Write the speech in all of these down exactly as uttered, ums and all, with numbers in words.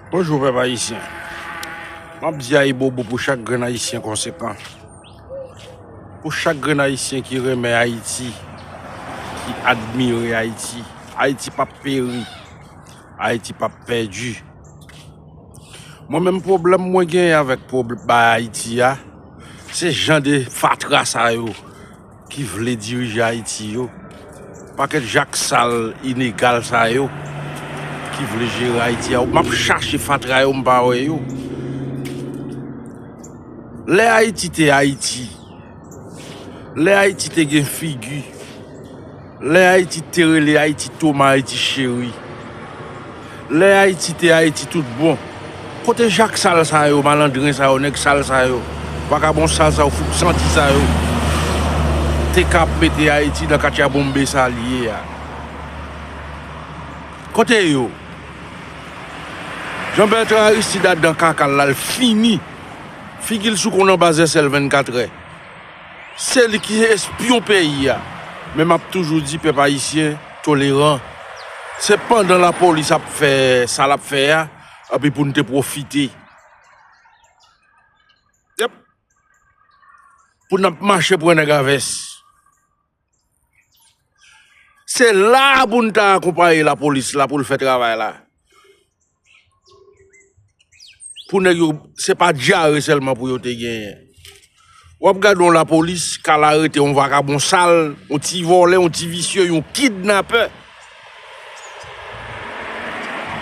Bonjou, pèp ayisyen. M ap di ayibobo pou chak grenn ayisyen konsekan. Pou chak grenn ayisyen ki renmen Ayiti, ki admire Ayiti. Ayiti p ap peri. Ayiti p ap pèdi. Mwen menm, pwoblèm mwen genyen avèk pwob-, bay Ayiti a, se jan de fatra sa yo ki vle dirije Ayiti yo. Pakèt jak sal, inegal sa yo ki vle jere Ayiti a. M ap chache fatra yo, m pa wè yo. Lè Ayiti te Ayiti, lè Ayiti te gen figi, lè Ayiti te rele Ayiti Toma, Ayiti Cheri, lè Ayiti te Ayiti tout bon, kote jak sal sa yo, malandren sa yo, nèg sal sa yo, vakabon sal sa yo, fouk santi sa yo, te ka ap mete Ayiti nan katchabonmbe sa li ye a? Kote yo? Jean Bertrand Aristide adan kaka l la, l fini. Figi l sou konn anba zèsèl vennkatrè. Se li ki espyon peyi a. Men m ap toujou di pèp ayisyen toleran. Se pandan lapolis ap fè sa l ap fè a, epi pou n te pwofite. Yep. Pou n ap mache pran nèg a vès. Se la pou n ta akonpaye lapolis la pou l fè travay la. Pou nèg yo, se pa dyare sèlman pou yo te genyen. W ap gade yon lapolis k al arete yon vakabon sal, yon ti vòlè, yon ti visye, yon kidnapè,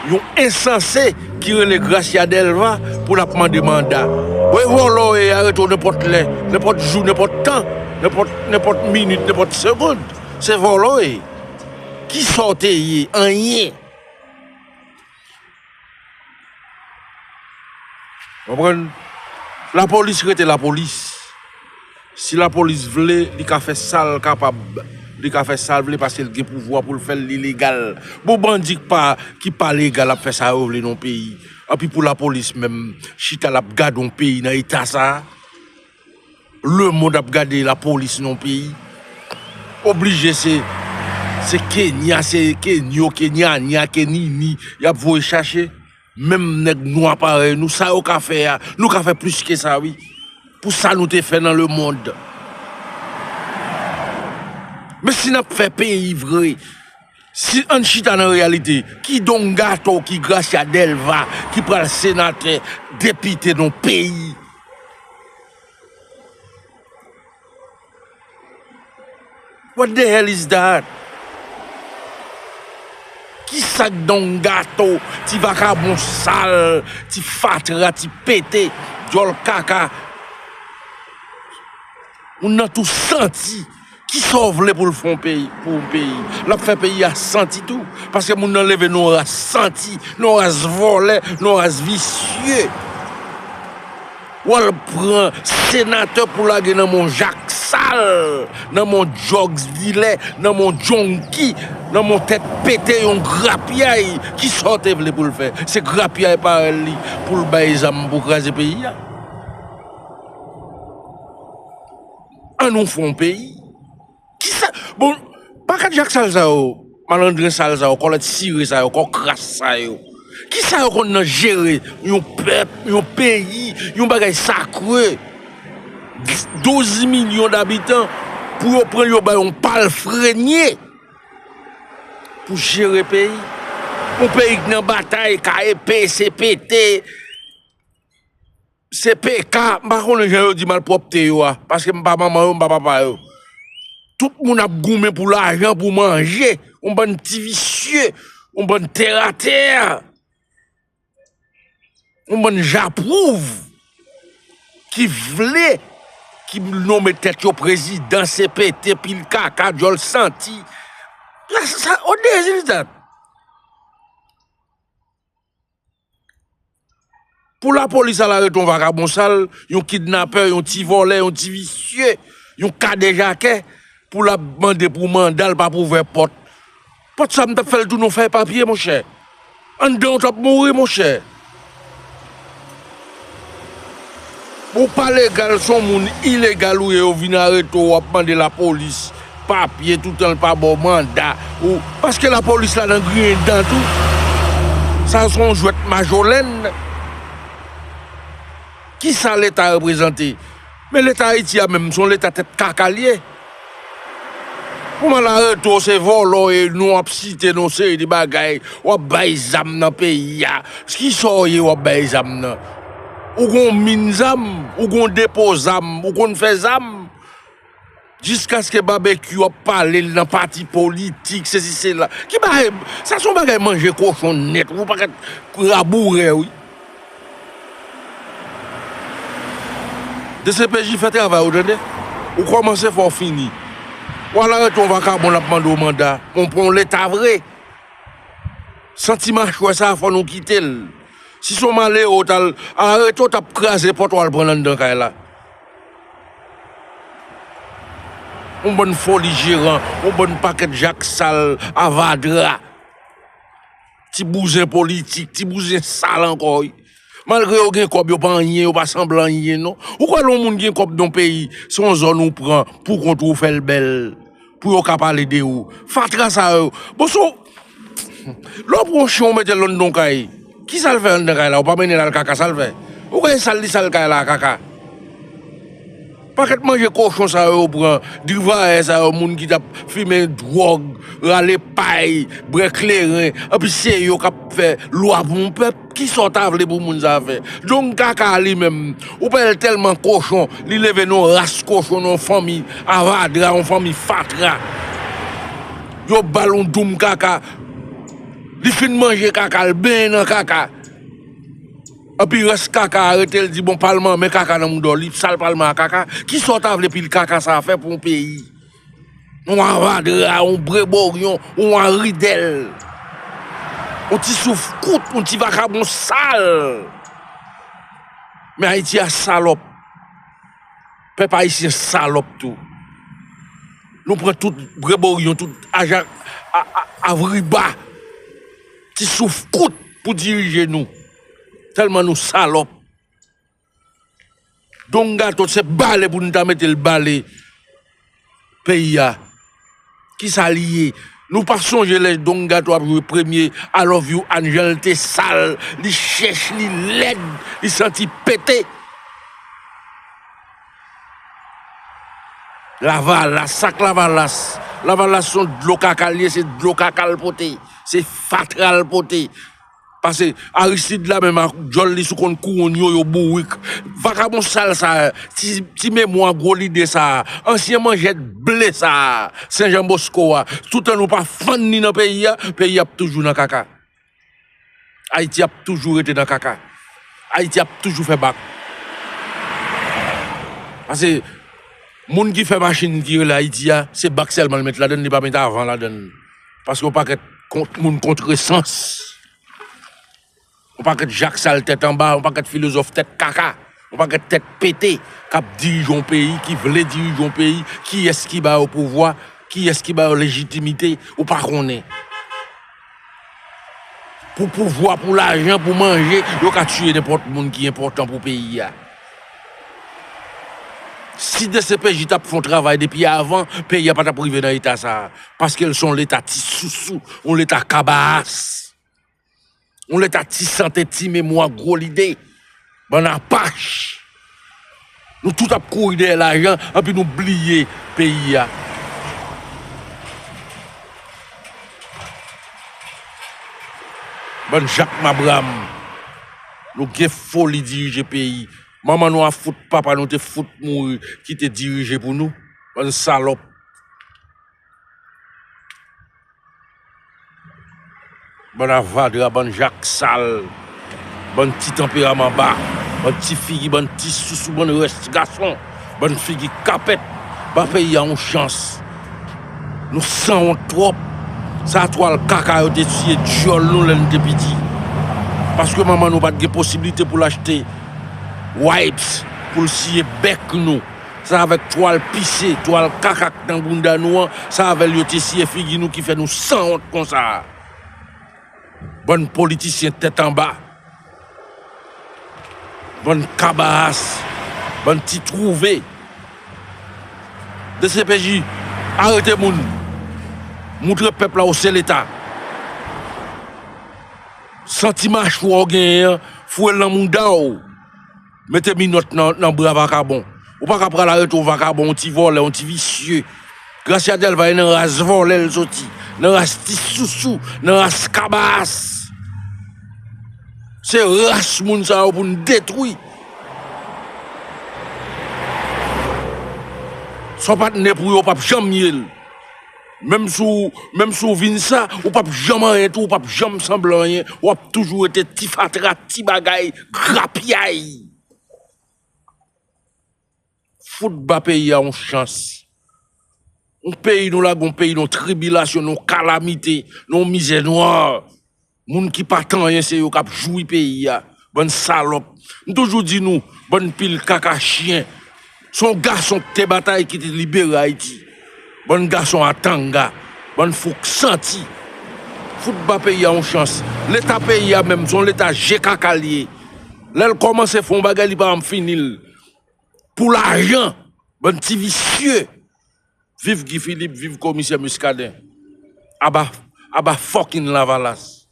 yon ensanse ki rele Gracia Delva pou l ap mande manda. Wè vòlò ye, arete w nenpòt lè, nenpòt jou, nenpòt tan, nenpòt, nenpòt minit, nenpòt segonn. Se vòlò ye. Kisa w te ye? Anyen. Konprann? Lapolis rete lapolis. Si lapolis vle, li ka fè sa l kapab. Li ka fè sa l vle paske l gen pouvwa pou l fè l, li legal. Bon, bandi k pa, ki pa legal ap fè sa yo vle nan peyi. Anpi pou lapolis menm, chita l ap gade yon peyi nan eta sa a. Lemonn ap gade lapolis nan yon peyi. Oblije se, se Kenya, se Kenyo, Kenyanya, Kenini, y ap voye chache. Menm nèg nwa parèy nou, sa yo ka fè a, nou ka fè plis ke sa, wi. Pou sa nou te fè nan lemonn. Men si n ap fè peyi vre, si ann chita nan reyalite, ki Don Gato, ki Gracia Delva, ki pral senatè, depite nan peyi? What the hell is that? Kisa k Don Gato, ti vakabon sal, ti fatra, ti pete, dyòl kaka? Moun nan tou santi. Kisa w vle pou l fè yon peyi, pou yon peyi? L ap fè peyi a santi tou. Paske moun nan leve nan yon ras santi, nan yon ras vòlè, nan yon ras visye. W al pran senatè pou lage nan men yon jak sal, nan men yon djòg dilè, nan men yon djonki, nan men yon tèt pete, yon grapyay. Kisa w te vle pou l fè? Se grapyay parèy li pou l bay zam pou kraze peyi a. An nou fè yon peyi. Kisa? Bon, pakèt jak sal sa yo, malandren sal sa yo, kòlèt sire sa yo, kò kras sa yo. Kisa yo konn nan jere yon pèp, yon peyi, yon bagay sakre? Douz milyon dabitan, pou yo pran l, yo bay yon palfrenye pou jere peyi. Yon peyi k nan batay, ka epe, se pete, se peka, m pa konnen jan yo di malpwòpte yo a, paske m pa manman yo, m pa papa yo. Tout moun ap goumen pou lajan, pou manje, yon bann ti visye, yon bann tèratè, yon bann japwouv ki vle, ki nonmen tèt yo prezidan, se pete, pil kaka, dyòl santi. La, sa, what the hell is that? Pou lapolis al arete yon vakabon sal, yon kidnapè, yon ti vòlè, yon ti visye, yon kadejakè, pou l ap mande pou manda, l p ap ouvè pòt. Pòt sa m t ap fè l tounen yon fèy papye, monchè. Anndan w t ap mouri, monchè. Ou pa legal, se yon moun ilegal ou ye, yo vin arete w, w ap mande lapolis papye, toutan l pa ba w manda. Ou, paske lapolis la nan griyen dan tou. Sa se yon jwèt majolèn. Kisa Leta reprezante? Men Leta Ayiti a menm, se yon Leta tèt kaka l ye. Kòman Lareto se vòlò e nou ap site nou seri de bagay, w ap bay zam nan peyi a. Kisa w ye w ap bay zam nan? Ou gon min zam, ou gon depo zam, ou konn fè zam. Jiskaske Babekyou ap pale l nan pati politik, sesi sela. Ki bagay, sa se yon bagay manje kochon nèt, ou pakèt rabourè, wi. D C P J fè travay ou, tande? Ou kòmanse fò w fini. W al arete yon vakabon l ap mande w manda, yon, yon leta vre. Santi machwè sa a fò nou kite l. Si se yon malere w t al arete, w t ap kraze pòt w al pran l anndan kay la. Yon bann foli jeran, yon bann pakèt jak sal, avadra. Ti bouzen politik, ti bouzen sal ankò, wi. Malgre yo gen kòb, yo pa anyen, yo pa sanble anyen, non. Ou kwè lè yon moun gen kòb nan yon peyi, se yon zòn ou pran pou kont ou, ou fè l bèl, pou yo ka pale de ou. Fatra sa yo. Bon, so, lè w pran yon chen, ou mete l anndan yon kay, kisa l fè anndan kay la? Ou pa mennen l al kaka, sa l fè? Ou kwè e sal li sal kay la, kaka? Pakèt manje kochon sa yo pran, drivayè sa yo, moun ki t ap fimen dwòg, rale pay, bwè kleren, epi se yo k ap fè lwa pou yon pèp. Kisa w ta vle pou moun sa a fè? Dong kaka a li menm, ou pa wè l tèlman kochon, li leve nan yon ras kochon, nan yon fanmi avadra, yon fanmi fatra. Yo ba l yon doum kaka, li fin manje kaka, l benyen nan kaka. Anpi rès kaka a rete, l di, "Bon, palman, men kaka nan mouda w." Li sal palman a kaka. Kisa w ta vle pil kaka sa a fè pou yon peyi? Yon avadra, yon breboryon, yon aridèl. Yon ti souf kout, yon ti vakabon sal. Men Ayiti a salòp. Pèp ayisyen salòp tou. Nou pran tout breboryon, tout aja, a, a, avriba. Ti souf kout pou dirije nou. Tèlman nou salòp. Don Gato se bale pou nou ta mete l bale peyi a. Kisa li ye? Nou pa sonje lè Don Gato ap jwe premye I Love You Ann, jan l te sal, li chèch, li lèd, li santi pete. Lavalas, sa k Lavalas? Lavalas se yon dlo kaka l ye, se dlo kaka l pote, se fatra l pote. Pase Aristid la menm ak djòl li sou konn kouwonn yo, yo bourik. Vakabon sal sa a, ti, ti memwa gwo lide sa a, ansyen manjèt ble sa a, Sen Jan Bosko a, toutan nou pa fann li nan peyi a, peyi a ap toujou nan kaka. Ayiti ap toujou rete nan kaka. Ayiti ap toujou fè bak. Pase moun ki fè machin ki rele Ayiti a, se bak sèlman l met ladann, li pa met avan ladann. Pase yon pakèt kont-, moun kontresans. Yon pakèt jak sal tèt anba, yon pakèt filozòf tèt kaka, yon pakèt tèt pete k ap dirije yon peyi, ki vle dirije yon peyi, kiyès ki ba yo pouvwa, kiyès ki ba yo lejitimite, ou pa konnen. Pou pouvwa, pou lajan, pou manje, yo ka tiye nenpòt moun ki enpòtan pou peyi a. Si D C P J t ap fè yon travay depi avan, peyi a pa t ap rive nan eta sa a. Paske l se yon leta ti sousou, yon leta kabaas. Yon leta ti santen, ti memwa, gwo lide. Bann apach. Nou tout ap kouri dèyè lajan, anpi nou bliye peyi a. Bann Jak Mabram. Nou gen foli dirije peyi. Manman nou a fout, papa nou te fout mouri, ki te dirije pou nou. Bann salòp. Bann avadra, bann jak sal, bann ti tanperaman ba, bann ti figi, bann ti sousou, bann rès gason, bann figi kapèt, ba peyi a yon chans. Nou sanwont twòp. Sa twal kaka yo te siye dyòl nou lè n te piti. Paske manman nou pa t gen posiblite pou l achte wipes pou l siye bèk nou. Se avèk twal pise, twal kaka k nan bounda nou an, se avè l yo te siye figi nou ki fè nou sanwont konsa. Bann politisyen tèt anba. Bann kabaas. Bann ti twouve. D C P J, arete moun. Moutre pèp la ou se Leta. Santi machwa w genyen an, foure l nan mouda w. Mete minòt nan, nan bra vakabon. Ou pa ka pral arete yon vakabon, yon ti vòlè, yon ti visye. Gracia Delva e nan ras vòlè l soti, nan ras ti sousou, nan ras kabaas. Se ras moun sa yo pou n detwi. Sa w pa t nè pou yo, w p ap janm ye l. Menm si w, menm si w vin sa, ou p ap janm anyen tou, ou p ap janm sanble anyen, w ap toujou rete ti fatra, ti bagay, grapyay. Fout ba peyi a yon chans. Yon peyi nou lage, yon peyi nan tribilasyon, nan kalamite, nan mizè nwa. Moun ki pa t anyen, se yo k ap jwi peyi a. Bann salòp. M toujou di nou, bann pil kaka chen. Se yon gason ki te batay, ki te libere Ayiti. Bann gason a tanga. Bann fouk santi. Fout ba peyi a yon chans. Leta peyi a menm, se yon leta je kaka l ye. Lè l kòmanse fè yon bagay, li pa janm fini l. Pou lajan, bann ti visye. Viv Guy Philippe, viv komisè Muscadin. Aba, aba fucking Lavalas.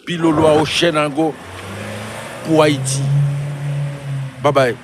Pilolo a Ochenago pou Ayiti. Babay.